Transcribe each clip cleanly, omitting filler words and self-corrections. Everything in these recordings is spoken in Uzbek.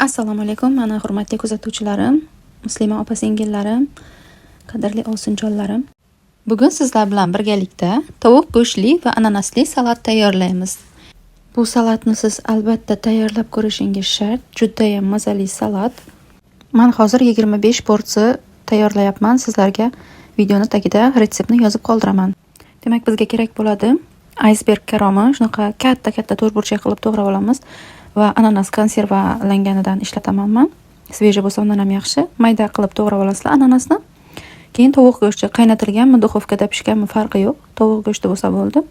Assalomu alaykum, mani hurmatli kuzatuvchilarim, muslima opa-singillarim, qadrli ovsinjonlarim. Bugun sizlar bilan birgalikda tovuq go'shtli va ananasli salat tayyorlaymiz. Bu salatni siz albatta tayyorlab ko'rishingiz shart. Judayam mazali salat. Man hozir 25 porsiya tayyorlayapman. Sizlarga videoni tagida retseptni yozib qoldiraman. Demak, bizga kerak bo'ladi aysberg karomi, shunaqa katta-katta to'rtburchak qilib to'g'rab olamiz va ananas konservalanganidan ishlataman man. Свежий bo'lsa, undan ham yaxshi. Mayda qilib to'g'rab olasizlar ananasni. Keyin tovuq go'shti, qaynatilganmi, duxovkada pishganmi, farqi yo'q. Tovuq go'shti bo'lsa bo'ldi.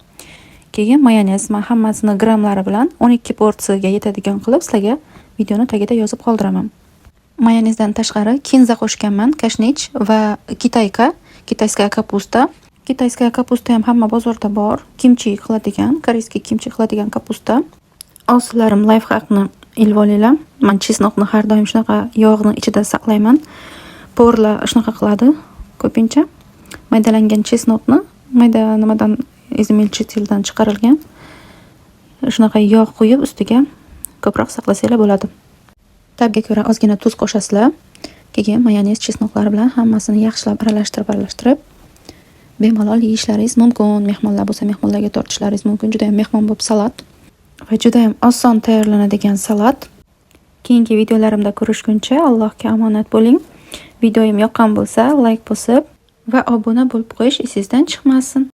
Keyin mayonez. Man hammasini grammlari bilan 12 porsiyaga yetadigan qilib sizlarga videoni tagida yozib qoldiraman. Mayonezdan tashqari kinza qo'shganman, kashnich va китайка, китайская капуста. Китайская капуста ham hamma bozorda bor. Kimchi qiladigan, корейский kimchi qiladigan капуста. Ovsinlarim, лайфхак ni ilib olinglar. Man чеснок ni har doim shunaqa yog'ni ichida saqlayman. Повар lar shunaqa qiladi ko'pincha. Maydalangan чеснок ni mayda nimadan, измельчитель dan chiqarilgan. Shunaqa yog' quyib, ustiga ko'proq saqlasanglar bo'ladi. Ta'bga ko'ra ozgina tuz qo'shasizlar. Keyin mayonez, чеснок lar bilan hammasini yaxshilab aralashtirib, aralashtirib bemalol yeyishlaringiz mumkin. Mehmonlar bo'lsa, mehmonlarga tortishlaringiz mumkin. Juda ham mehmonbop salat va juda ham oson tayyorlanadigan salat. Keyingi videolarimda ko'rishguncha Allohga omonat bo'ling. Videoyim yoqqan bo'lsa, layk bosib va obuna bo'lib qo'yish esingizdan chiqmasin.